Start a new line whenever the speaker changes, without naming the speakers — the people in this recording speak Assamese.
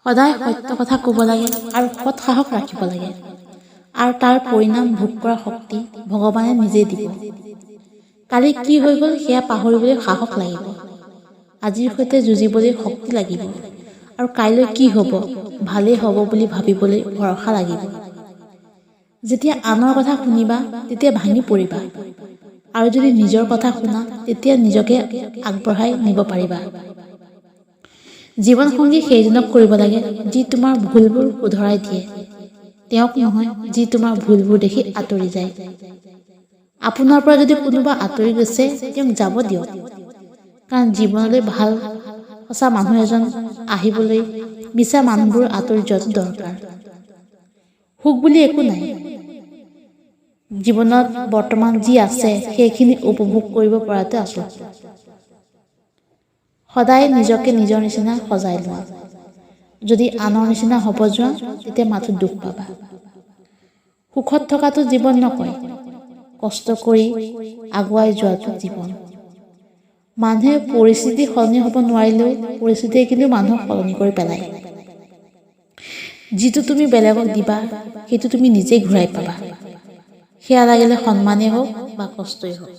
সদায় সত্য কথা ক'ব লাগে আৰু সৎ সাহস ৰাখিব লাগে আৰু তাৰ পৰিণাম ভোগ কৰাৰ শক্তি ভগৱানে নিজেই দিব। কালি কি হৈ গ'ল সেয়া পাহৰিবলৈ সাহস লাগিব, আজিৰ সৈতে যুঁজিবলৈ শক্তি লাগিব আৰু কাইলৈ কি হ'ব, ভালেই হ'ব বুলি ভাবিবলৈ ভৰসা লাগিব। যেতিয়া আনৰ কথা শুনিবা, তেতিয়া ভাঙি পৰিবা আৰু যদি নিজৰ কথা শুনা, তেতিয়া নিজকে আগবঢ়াই নিব পাৰিবা। জীৱনসংগী সেইজনক কৰিব লাগে যি তোমাৰ ভুলবোৰ শুধৰাই দিয়ে, তেওঁক নহয় যি তোমাৰ ভুলবোৰ দেখি আঁতৰি যায়। আপোনাৰ পৰা যদি কোনোবা আঁতৰি গৈছে, তেওঁক যাব দিয়ক, কাৰণ জীৱনলৈ ভাল সঁচা মানুহ এজন আহিবলৈ মিছা মানুহবোৰ আঁতৰি যোৱাটো দৰকাৰ। সুখ বুলি একো নাই জীৱনত। বৰ্তমান যি আছে, সেইখিনি উপভোগ কৰিব পৰাটোৱে আচল। সদায় নিজকে নিজৰ নিচিনা সজাই লোৱা। যদি আনৰ নিচিনা হ'ব যোৱা, তেতিয়া মাথো দুখ পাবা। সুখত থকাটো জীৱন নকয়, কষ্ট কৰি আগুৱাই যোৱাটো জীৱন। মানুহে পৰিস্থিতি সলনি হ'ব নোৱাৰিলেও পৰিস্থিতিয়ে কিন্তু মানুহক সলনি কৰি পেলায়। যিটো তুমি বেলেগক দিবা, সেইটো তুমি নিজেই ঘূৰাই পাবা, সেয়া লাগিলে সন্মানেই হওক বা কষ্টই হওক।